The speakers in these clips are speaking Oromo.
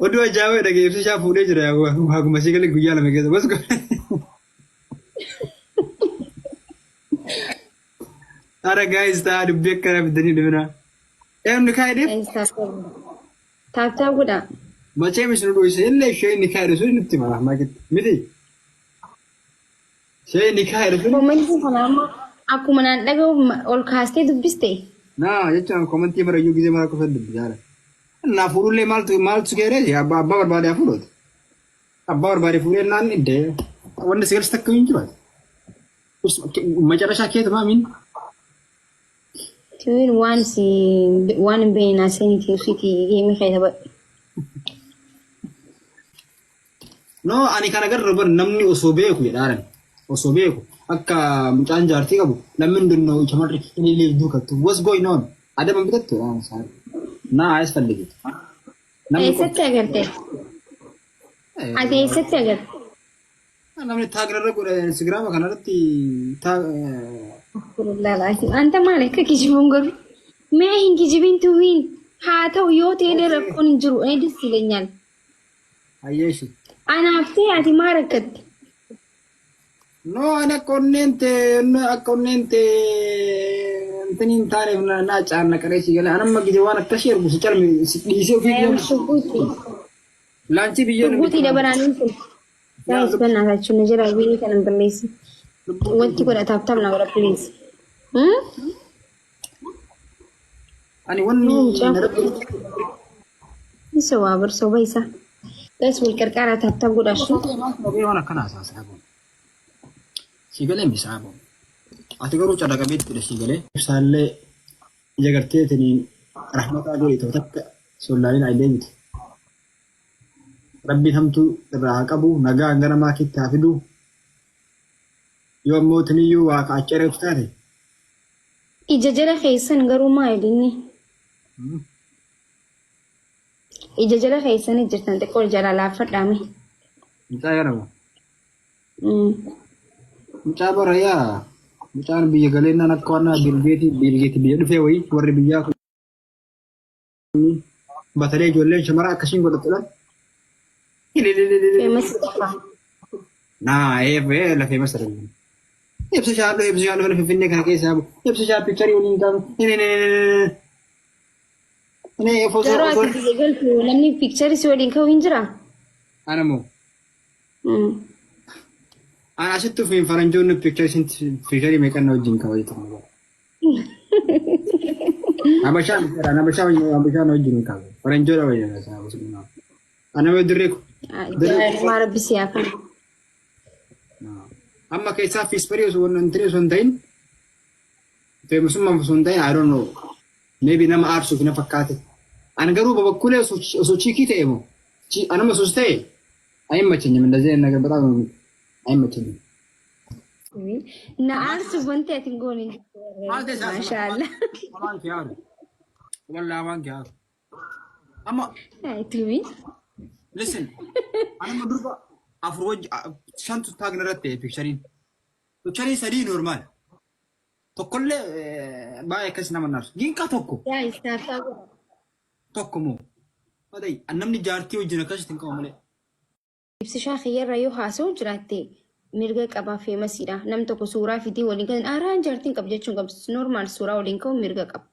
Oduu ajaa'ibaa dhagee ibsishaa fuudhee jira haguma sii galee guyyaa 2 keessa bas Ara guys ta'a dubbii akkana fidanii dhufina. Eenyu kaa'edheef? Tap tap godhaa. Machee isin dhoyse illee ishee inni kaa'edhe sun nutti hima makitti miti. Ishee inni kaa'edhe sun. Koomentii kana amma akkuma naan dhaga'u ol kaastee dubbiste. Naa jechuun komentii marayyuu gizee mara qofa dubbisaadha. Naa fuudhullee maaltu maaltu keeree abbaa abbaa barbaade haa fuudhuuti. Abbaa barbaade fuudhee naan iddee wanni si galchu takka hin jiru. Macarashaa keetu maamiin. Tiwiin waan si waan hin beekne naa seeniti usiiti geemii keessa badhu. No ani kana garra bar namni osoo beeku jedhaaran osoo beeku akka mucaan jaartii qabu namni hundinuu shamarri ililiif duukattu what's going on adaba bitattu jedhaan isaan naa ayasfalligu namni Eessatti agarte? Ati eessatti agarte? Namni taagira irra godha Instagram kanarratti Astagfirullah Anta maal akka kijibuun garuu mee hin kijibin tuwiin haa ta'u yoo ta'e rakkoon hin jiru ee dis ilenyal. Hayyeeshi. Anaaf ta'e ati maa rakkatte? No ani akka onneen tee akka onneen tee intini hin taaneef na caanna qaree si galee an amma gise waan akkasii ergu si calmi si dhiisee ofii deemu. Shugguutti. Laanchi biyyoo Shugguutti dabaraan kun. Guys በእናታችሁ ንጀራ ቪዲዮ ከነን balleessi. Wanti godha tap tap na godha please. Hmm? Ani wanni Mucaan na rabbi Isa waa bar soba isa. Guys wal qarqaaraa tap tap godhaa shi. waan akkanaa haasaa kun. Si galee misaa kun. Ati garuu carra qabeettidha si galee. Ibsaallee ija garteetiniin rahmataa godhi ta'u takka sollaalin ayilee miti. Rabbiin hamtuu irraa haa qabu nagaa gara maakiitti haa fidu. Yoo ammoo tiniyyuu waa ka achi ereetu taate. Ija jala keessan garuu maali inni? Ija jala keessanii jirtan xiqqoo jalaa laaffadhaa mee. Mucaa jedhama. Mucaa bara yaa mucaan biyya galeennaan akka waan Biilgeetii Biilgeetii biyya dhufee wayii warri biyyaa kun batalee ijoolleen shamara akkasiin godhatudha. Famous qofa. Naa ee lafee masara. Ibsa shaadhoo ibsa shaadhoo finfinnee kana keessaa ibsa shaa piikcharii waliin qabu. Inni osoo Garuu osoo ati biyya galtu namni piikcharii si waliin ka'u hin jiraa? Ana moo ana asitti ofiin faranjoonni piikcharii piikcharii meeqan na wajjin ka'u jechuudha. Habashaa miti habashaa habashaa na wajjin hin ka'u. Faranjoodha wajjin isaa. Ana mee dirree Jaalalummaa rabbi si haa kennu. Amma keessaa fiisparii osoo hin ta'in osoo hin ta'in feemusummaan osoo hin ta'in I don't know maybe nama aarsuuf na fakkaate. Ani garuu babakkulee osoo chiikii ta'e moo anuma osoo ta'e አይመቸኝም እንደዚህ አይነት ነገር በጣም ነው አይመቸኝም። Na aarsuuf wanti ati hin goone hin jirtu. Maal ta'e isaa Maashaallah. Afaan kee haaru. Wallah afaan kee haaru. Amma Tubi. listen anuma durba afur wajji shantu taagna irratti ta'e piikchariin. Piikcharii sadii normaal. Tokkollee baay'ee akkas nama naarsu. Ginqa tokko Guys, tap tap godha. tokko moo. Matai namni jaartii wajjin akkasitti hin qabu malee. Ibsishaa kiyyarra yoo haasa'u jiraatte mirga qabaa famousiidha. Nam tokko suuraa fidee waliin kan araan jaartiin qabu jechuun qabdu. Normal suuraa waliin ka'u mirga qaba.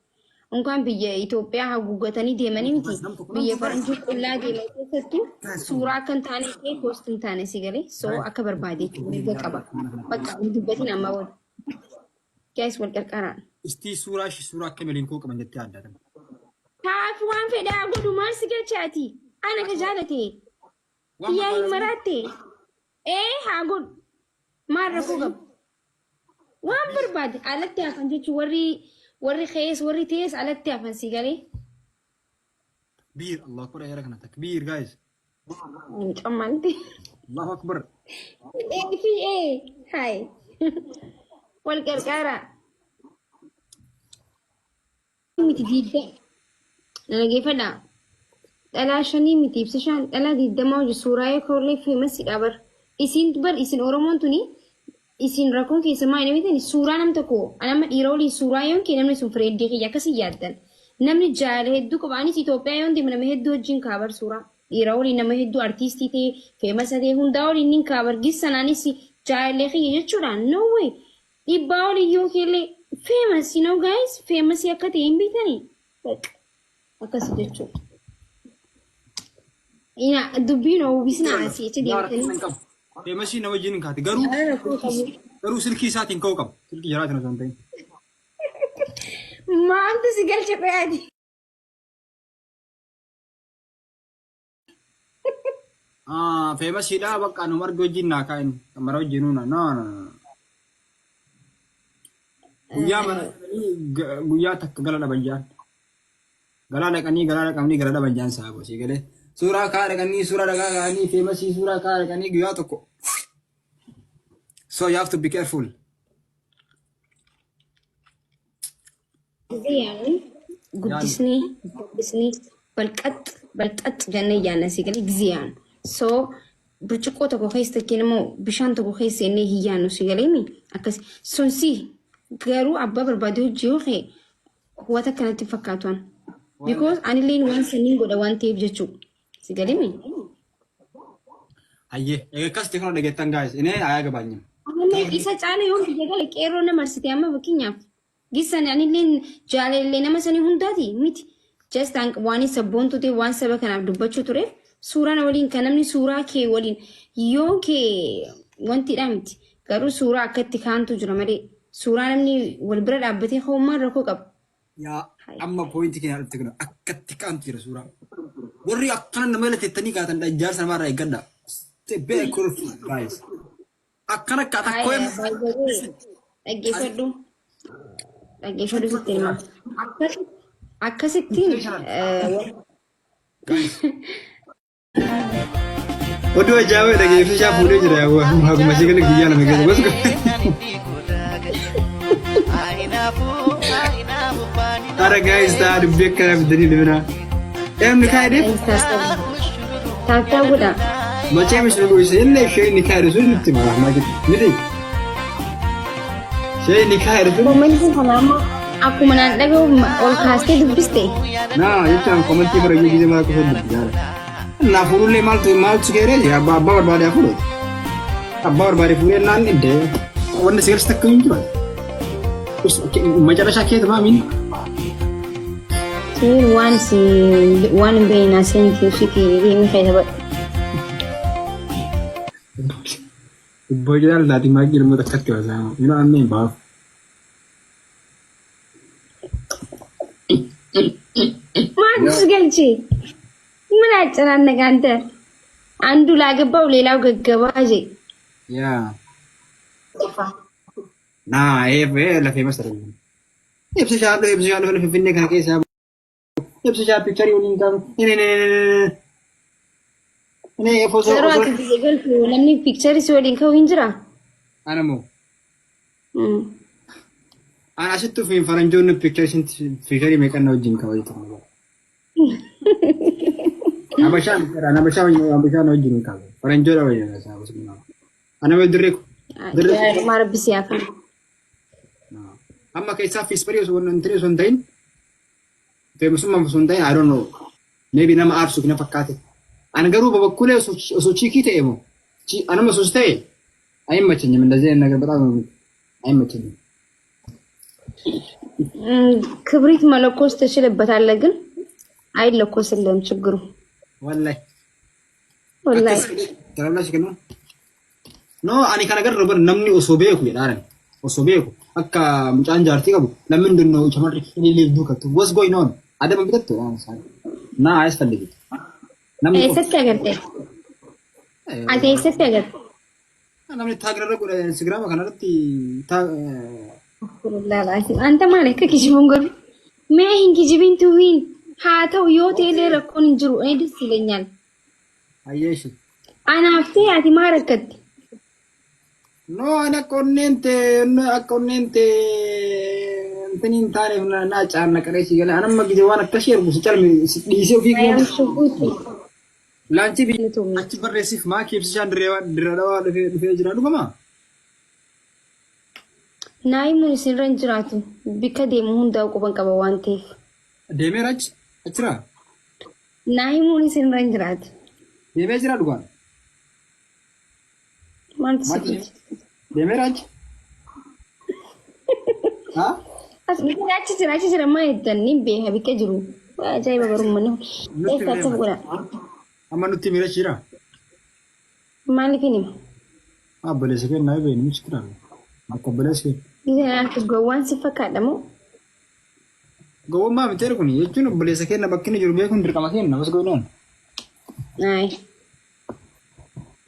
Unkaan biyya Itoophiyaa haguuggatanii deemanii miti. Biyya faranjii qullaa deeman keessattuu suuraa akka hin taane ta'e post hin taane si galee so akka barbaade mirga qaba. Bakka hin dubbatin amma booda. Guys wal qarqaraa. Istii suuraa ishii suuraa akka waliin ka'uu qaban jettee adda. Taaf waan fedhaa godhu maal si galchaati? Ana ka jaalate. Waan Kiyyaa hin barbaade maraatte. Ee haa godhu. Maal rakkoo qaba? Waan barbaade alatti hafan jechuun warri kees warri tees alatti hafan si galee. Takbiir Allahu akbar ayyaara kana takbiir guys. Cammalti. Allahu akbar. Ee fi ee hayi. Wal qarqaaraa. Miti diidda. Na dhageeffadhaa. Dhalaa shanii miti ibsishaan dhalaa 20 hojii suuraa yoo ka'ullee famousidha bar. Isin bar isin Oromoon tuni isin rakkoon keessa maal namni tani suuraa nam tokko anama dhiira waliin suuraa yoon kee namni sun friendii kiyya akkasii yaaddan. Namni jaala hedduu qaba. Anis Itoophiyaa yoon deemu nama hedduu wajjin kaa bar suuraa. Dhiira waliin nama hedduu artiistii ta'e, famous ta'e hundaa waliin nin ka'a bargis sanaanis jaalallee kiyya jechuudha. No way. Dhibbaa olii yoo keellee famous, you know guys, famous akka ta'e hin beektanii? Baqa. Akkasi jechuudha. Ina dubbiin hawwisna asii achi Yaa rakkina deemtanii. hin qabu. Famous na wajjin hin kaate garuu Rakkoo qabu. Garuu silkii isaatiin ka'uu qaba. Silkii jaraatiin osoo hin ta'in. Maaltu si galche qoyaati? Ah, famousiidha bakka nu margi wajjin naa kaa'in. Mara wajjin nuuna. No, no, no. Guyyaa mara guyyaa takka gala dhaban jaan. Galaa dhaqanii galaa dhaqanii gala dhaban jaan saaba sii galee. Suuraa kaa dhaqanii suuraa dhaqaa ka'anii famous suuraa kaa dhaqanii guyyaa tokko. So you have to be careful. Guddisnee guddisnee balqax balxax jennee yaadna si galee gisee yaadnu. So burcuqqoo tokko keessa takkiin immoo bishaan tokko keessa jennee hin yaadnu si galee mi akkas sunsi garuu abbaa barbaade hojii yoo ka'e wanta akkanatti hin fakkaatu an. Because anilleen waan saniin godha waan ta'eef jechuudha. Si galee mi? Hayyee akkas ta'e kana dhageettan guys. Inee ayaa gabaanyim. Ammallee isa caala yoo biyya gale qeerroo na marsite amma fakkeenyaaf. Gisan anilleen jaalallee nama sanii hundaati miti. Just waan sabboontu ta'e waan saba kanaaf dubbachuu tureef suuraa na waliin kan namni suuraa kee waliin yoo kee wantidha miti. Garuu suuraa akkatti kaantu jira malee suuraa namni wal bira dhaabbatee ho'ummaan rakkoo qaba. Yaa amma point keenya dhufte kun akkatti kaantu jira suuraa. Warri akkana nama ilateettanii kaatan ijaarsa namaarraa eeggadha. Stay very careful, guys. Akkana akkaataa koyee Dhaggeeffadhu. Dhaggeeffadhu sitti himaa. Akkasittiin Guys. Oduu ajaa'ibaa dhageessishaa fuudhee jira haguma ishee galee guyyaa 2 keessa. Bas Ara guys ta'a dubbii akkana fidanii deemina. Namni kaa'eef Taattaa godha. Machee misirri gosa illee ishee inni kaa'e sun nutti hima miti. Ishee inni kaa'e sun. Commentiin kana amma akkuma naan dhaga'u ol kaastee dubbiste. Naa jechaan commentii bara gisee maal qofa dubbisaara. Naa fuudhullee maaltu maaltu keeree abbaa abbaa barbaade haa fuudhu. Abbaa barbaade fuudhee naan dhibde wanni si galchi takka hin jiru. Macarashaa keetu maamiin. Siin waan si waan hin beekne seentii usitii deemee keessa badhu. Obbo Jalaal taati maal jedhamu takkatti wasaama. Yeroo amma hin baafu. Maaltu si galche? ምን አጨናነቀ አንተ? አንዱ ላገባው ሌላው ገገባ ጄ Yaa. Naa ee lafee masaraa. Ibsa shaadhoo ibsa shaadhoo finfinnee kana keessaa ibsa shaa picture waliin qabu. Inni osoo Yeroo ati biyya galtu namni picture si waliin ka'u hin jiraa? Ana moo? Ana asitti ofiin faranjoonni picture meeqan na wajjin ka'u jechuudha. Habashaan Habashaa Habashaa na wajjin qabu. Faranjoodha wajjin isaa. Ana dirree dirree Maa rabbi si haa Amma keessaa fiisparii osoo hin ta'in osoo hin ta'in famousummaa osoo hin ta'in, I don't know, maybe nama aarsuuf na fakkaate. Ani garuu በበኩሌ osoo chick ta'e moo anama osoo ta'e አይመቸኝም። እንደዚህ አይነት ነገር በጣም አይመቸኝም። ክብሪት መለኮስ ትችልበታለህ፣ ግን አይለኮስልህም ችግሩ። ወላሂ ወላሂ Talaallaa kennu. No, ani kana garuu bar namni osoo beeku jedhaan osoo beeku akka mucaan jaartii qabu namni hundinuu shamarri ililiif duukattu. What's going on? Adaba bitattu naa አያስፈልግም. Namni Eessatti agarte? Ati eessatti agarte? Namni taagira godha Instagram kanarratti. Anta maal akka kijibuun godhu? Mee hin kijibin tuwiin haa ta'u yoo ta'ellee rakkoon hin jiru እኔ ደስ ይለኛል። Ayyeeshi. Anaaf ta'e ati maa rakkatte? No, ani akka onneen ta'e intini hin taaneef na caanna qaree si galee anamma gise waan akkasii ergu si calme si dhiisee ofii Laanchi biyya achi barreessiif maa keebsishaan dirree dhawaa dhufee jira dhugama. Naayimuun isinirra hin jiraatu bikka deemu hundaa quban qaba waan ta'eef. Deemeera achi achiraa. Naa himuun isin irra hin jiraatu. Deemee jira dhugaan. Maaltu si Maaltu fide? Deemeera achi? Haa? As biqilaa achi jira maa jettan ni beeka bikka jiru. Waa ajaa'iba barummanni. Nutti Eessa himee akkas godha? Amma nutti himee jira. Maaliif hin hima? Obboleessa keenya naa beeknu miti tura. Akka obboleessa keenya. Giseen akka gowwaan si fakkaadha moo? Gowwummaa miti kun jechuun obboleessa keenya bakki inni jiru beekuun dirqama keenya what's going on? Ayi.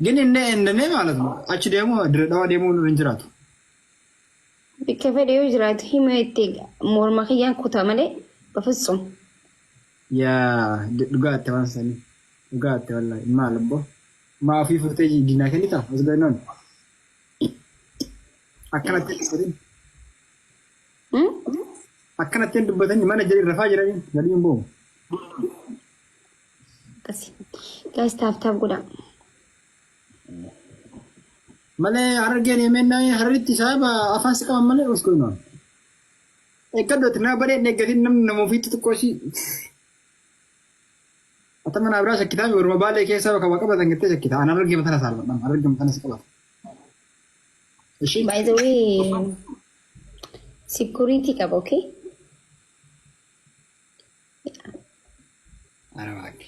ግን እንደ እንደኔ ማለት ነው achi deemuu Dirre deemuu hin jiraatu. Bikka fedhe yoo jiraatu hima itti morma kiyyaan kuta malee በፍጹም. Yaa, dhugaatte waan sanii dhugaatte, wallahi. Maal abbo, maa ofii fuutee diinaa kennita? What's going on? Akkanatti dubbatin. Akkanatti hin dubbatanii mana jedhi rafaa jiranii gadi hin boomu. Akkasi. Guys, tap tap godha. Malee Harargeen himennaa Hararitti saaba afaan si qaban malee, what's going on? Eeggadhu ati, nama badee hin eeggatin, namni nama ofiitti xiqqoo ishii. Ata mana biraa shakkitaa fi orma Baalee keessaa bakka waa qabatan jettee shakkita. Ani Harargee matana saalfadha. Harargee matana si qabata. Ishii. By the way, security qaba, okay? Ara waaqi.